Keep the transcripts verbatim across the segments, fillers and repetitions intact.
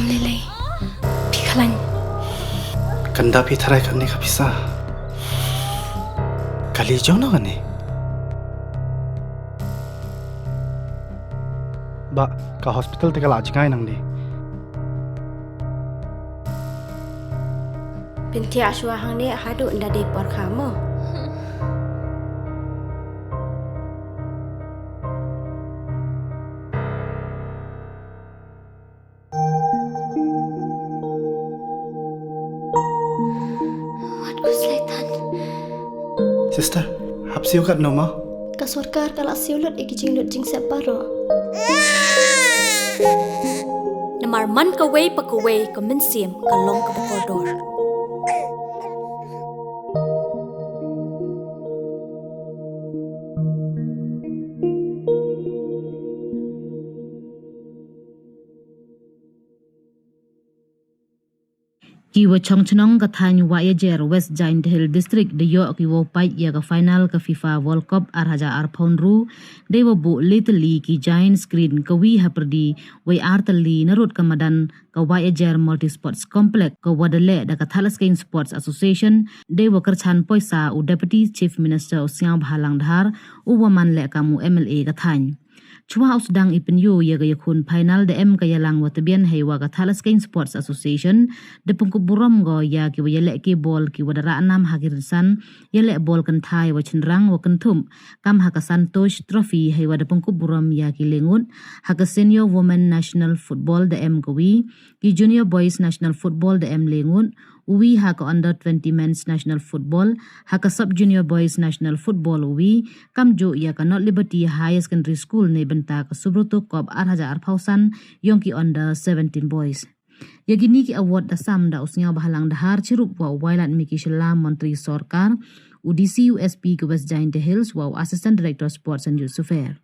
Lei lei. Phi khlañ. Kanda phi tharai kani ka pisa. Kali jong no kani. Ba, ka hospital te ka la jngai nang di. Pynthia shuwa hangne haduh nda dei por kha mo. Wat ku slaitan. Sister, hap siew kat no ma? Ka sorkar ka la siew lut i ki jinglut jingsep baroh. Namar man kawei pa kawei ka mynsiem ka long kaba kordor. Ki wa chong chnong ka thaiñ Wahiajer, West Jaintia Hills District, da yoh ki wow pait ya ka final ka FIFA World Cup ar hajar arphaw ynru, dei wa buh le tylli ki giant screen, ka wi hapyrdi wei ar tylli narud ka madan ka Wahiajer Multi Sports Complex, ka wa da leh da ka Thadlaskein Sports Association, dei wa kyrchan poisa u Deputy Chief Minister u Sniawbhalang Dhar, u wa man leh kam u M L A ka thaiñ. Chwa u sdang i pynyoo ya ka yakhun final da em ka yalang wa tbian hei wa ka Thadlaskein Sports Association da pynkup burom ko ya ki wa yaleh ki bol ki wa da rah nam ha ki rynsan yaleh bol kynthai wa chynrang wa kynthup kam ha ka Santosh Trophy, hei wa da pynkup burom ya ki le ngut. Ha ka Senior Women National Football da em ka wi, ki Junior Boys National Football da em le ngut, u wi ha ka Under twenty Men's National Football, ha ka Sub Junior Boys National Football u wi, kamjooh ya ka North Liberty Higher Secondary School neibynta ka Subroto Cup ar hajar arphaw san yong ki Under seventeen Boys. Ya kini ki award da sam da u Sniawbhalang Dhar chirup wa u Wailadmiki Shylla, Montri Sorkar, u D C u S P ka West Jaintia Hills wa u Assistant Director Sports and Youth Affairs.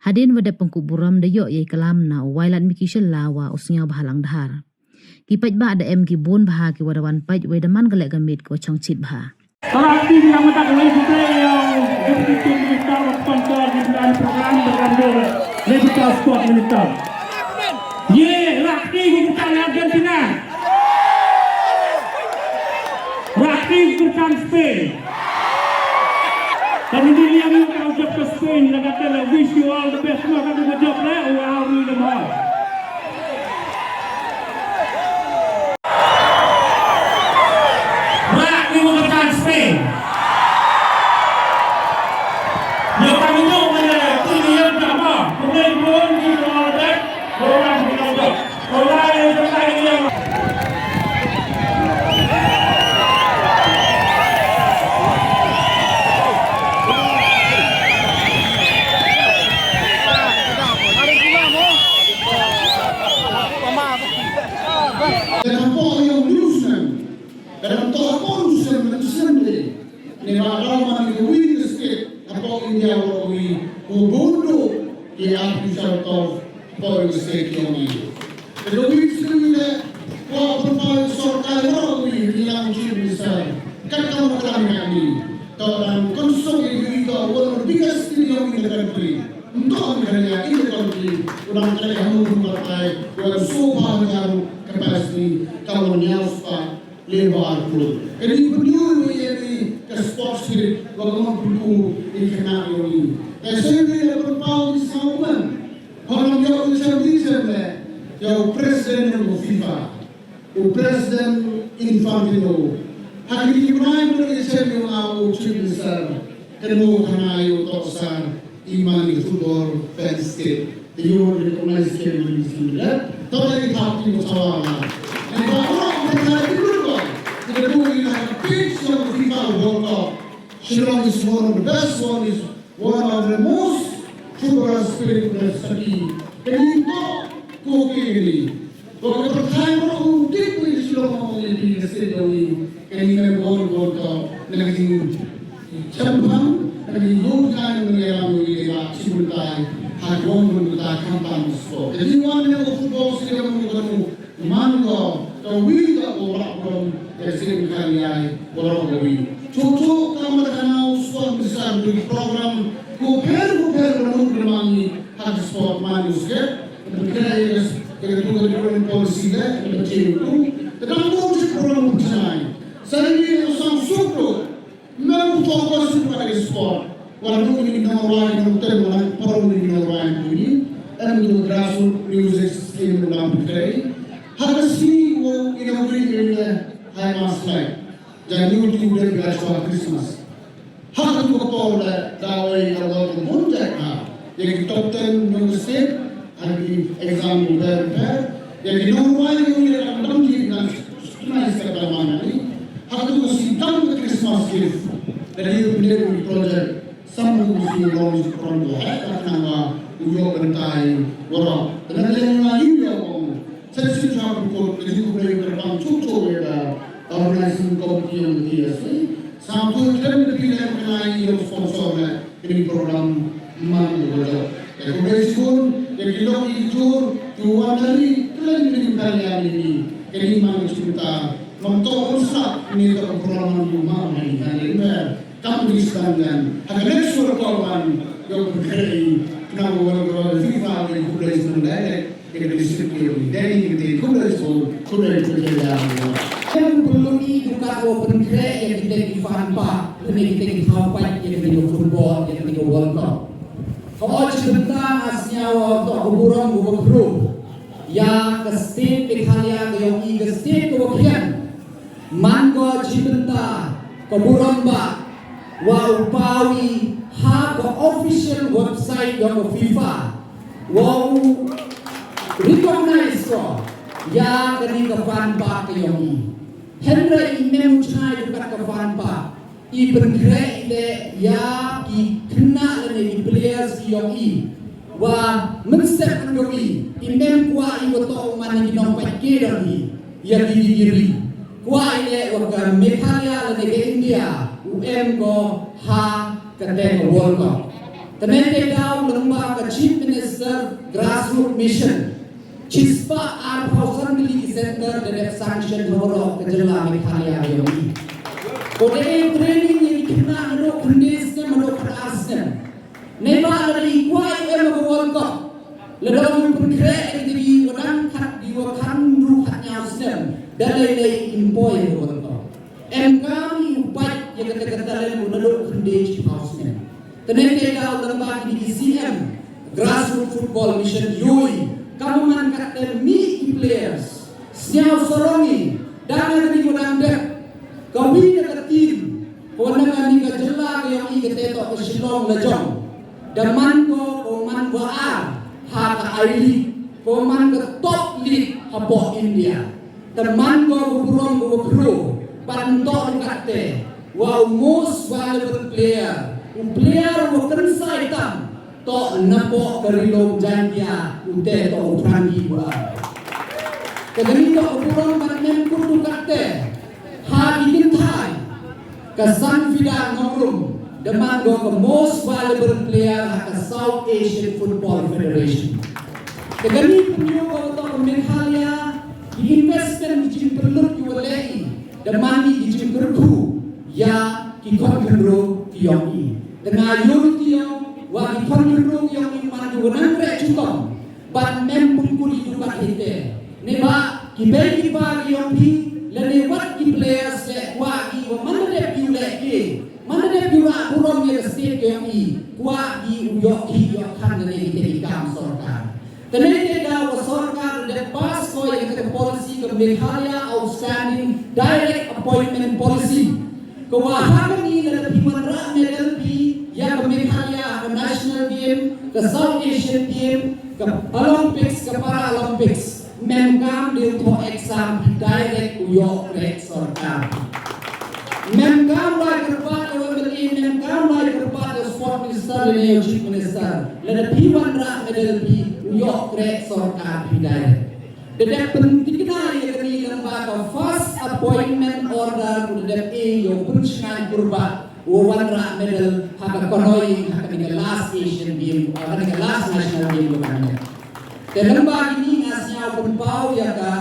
Hadien wa dep pynkup burom da yoh ya i klam na u Wailadmiki Shylla wa u Sniawbhalang Dhar. Ki paidbah da em ki bun bha ki wa da wan pait wei da man ka leh ka miet ka wa chong chit bha. Rah kti ki kyrchan sport minister. Ye, rah kti ki kyrchan Argentina. Rah kti ki kyrchan Spain. Ka myndi liang ka u jop ka Spain, la kata la wish you all the best, ma ka u jop le, u au ri le ma. Rah ki wa ka chance phi. Yow kam i yow mane, tu ni yow ka ma, tu ni bun ki wa da, ko ram ki wa da. Ko la e ka la e. Ka dang toh yow news man. Ka dang toh hapoh news man, ka dang news man de. Neibhah daw man ka wi ka state hapoh India waroh wi, u bun du ki artificial turf hapoh ka state yong i. Ka wi ka state le, wa pynpaw sorkar waroh wi, ri lang chief minister. Kat kam ka dang ni. Toh dang construct i wi toh one of the biggest stadium in the country. Ntoh ni ka ri in the country. U dang ka ri hamu batai, wa so far hajar capacity, ka wan ñiaw spah le bar pulu. Ka dei pynyoh wa ya ni ka sports spirit, wa ka mon pulu i khynnah yong i. Ka seiwi le pynpaw i saw man. Hon ym yoh i chem i chem le, yow president yong ka FIFA. U President Infantino. Ha kini ki bnai pynlong i chem yong nga u Chief Minister. Kynmoo khana yow toh sar i man i football fan state. Te yow recognize chem yong i chem le. Toh le i thap ki mo sawa la. Neibhah u pynlong i football. Kynmoo i ha ka pitch yong FIFA World Cup. Shillong is one of the best, one is one of the most football spirit na saki. Kani toh ko kini. Ko ka pyrthai ko u dik ko i Shillong ko i di ka state ko i. Kani na bon bon ko na ka jing champang, kani yow ka na ka lam ko i ba chimuntai. Ha bon bon ta khamtam sport. Kani wan na ko football stadium ko ko Man ko, ka wi ka waroh burom, ka sien ka liang, waroh ka wi. Chuchu ka ma ka na u sport minister du program, ko pher ko pher ko nu ka mangi, ha ka sport man u ske, ka Ka tu ka recruitment policy le, ka chim tu. Ka dang tu chik program chai. Sa ni ni sang suk tu. Mem u to ko suk pa ka sport. Wa lu ni no wa ni no tem wa pro ni no wa ni. Em tu grassroots music scheme la putrai. Ha ka si wo ina wi ni le hai mas lai. Ja ni u tu de grassroots Christmas. Ha ka tu ka por le, da wei da wa ka bun ja ka. Ya ki top ten yong ka state, ha ki exam u ber ber. Ya ki nong wai yong ya ka dam ki na, na sa ka man ni. Ha ka tu ka si dam ka Christmas gift. Da ni u ne u project. Sam u si long si pron ko hai, ka na wa u yo bentai, wa ro. Da na le na yu ya ko. Sa si cha ko ko, ka ji ko le ka pang chu chu ya ka organizing committee yong ka T S A. Sa tu khlem da phi le ka na yong sponsor le. Ini program man ko ko. Ya ko be sibun, ya ki lok i jur, tu wan dari, khlem ini kalian ini. Ini man ko chimta. Mam to on sa, ini to program man ko man ini. Kani ber. Kam di sdang dan, ha ka next World Cup wan, yow pynkhre i, khnang wa World Cup FIFA wa khublei sdang direct, ya ka district ke wa, dei ni ka te khublei sdang, khublei sdang ya. Em perlu ni buka wa pynkhre ya kita ki fan pa, ni kita ki thaw pa, ya kita ki football, ya kita ki World Cup. Ka o chi bynta nga sñiaw wa to ka burom wa khru. Ya ka state Meghalaya ka yong i ka state ka wa khian. Man ko chi bynta ka burom ba wa u paw i ha ka official website yong ka FIFA. Wa u recognize ko ya kani ka fan park ka yong i. Hynrei i mem u chna i kat ka fan park. I pynkhre i le ya ki khynnah lane ki players ki yong i. Wa mynsep yong i, i mem kwah i wa toh u man i ki nongpait ke dang i. Ya ki di ki ri. Kwah i le wa ka Meghalaya lane ka India, u em ko ha ka te ka World Cup. Te ne te daw lem ba ka Chief Minister Grassroots Mission. Chispah arphaw san tylli ki center da dep sanction ha waroh ka jylla Meghalaya yong i. Ko de training ya ki khynnah hadooh khyndai snem hadooh khatar snem. Neibhah lada i kwah i em ha ka World Cup. Lada ong pynkhre ya ki wa dang khat ki wa khatynru khatñiaw snem. Da lei lei i poi ha ka World Cup. Em kam i u pait ya kata ka talent wa nadooh khyndai chiphaw snem. Te ne te daw lem ba ki di ki C M, Grassroots Football Mission yoh i, kam man kat te mih ki players, sñiaw sarong i, dang na ka di wa dang dep, ka wi na ka team, ko na ka ni ka jylla ka yong i ka te toh ka Shillong Lajong, da man ko, ko man wa ar, ha ka I-League, ko man ka top league, hapoh India. Te man ko ka burom ka wa khru, ban toh kat te, wa u most valuable player, u player wa kynsai tam, toh napoh ka Ri-loom Jaiñtia, u te toh u Frankie Buaar. Te kani toh ka burom ban mem kut kat te, ha ki kynthai, Ka Sanfida Nongrum, da man ko ka most valuable player ha ka South Asian Football Federation. Te kani pynyoh ko wa toh ka Meghalaya, ki investment ki jingpynlut ki wa leh i, da man i ki jingkyrkhu, ya ki khon khynroo ki yong i. Te nga yoh ki yong, wa ki khon khynroo ki yong i man ki wa nang re chutom. Ban mem pynkhru i du kat hi te. Neibhah, ki bei ki par yong phi, lane wat ki players le, kwah ki wa man da dep u leh ki. Man da dep u rah burom ya ka state yong i. Kwah ki u yoh ki yoh khan lane ki te ki kam sorkar. Te ne te daw ka sorkar da pass ko ya ka policy ka Meghalaya Outstanding Direct Appointment Policy. Ka wa ha kani lada phi wanrah medal phi, ya ka Meghalaya, ka National Game, ka South Asian Game, ka Olympics, ka Paralympics, mem kam de u thoh exam phi direct u yoh kreh sorkar. Mem kam lai kyrpad u M L A, mem kam lai kyrpad u Sport Minister, lane u Chief Minister. Lada phi wanrah medal phi, u yoh kreh sorkar phi direct. Da dep pyntikna ya kani lem ba ka first appointment order u da dep e ya u Pynshngaiñ Kurbah u wanrah medal ha ka Kanoi ha kani ka last Asian Game, ha kani ka last National Game u kan. Te lem ba kini nga sñiaw pynpaw ya ka,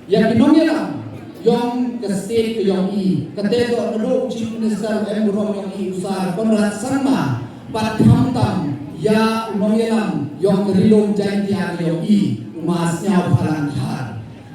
ya ki nongyalam yong ka state ka yong i. Ka te toh nadooh u Chief Minister em burom yong i u Sir Conrad Sangma. Pat khamtam ya u nongyalam yong ka Ri-loom Jaiñtia ka yong i, u ma sñiaw phalan ha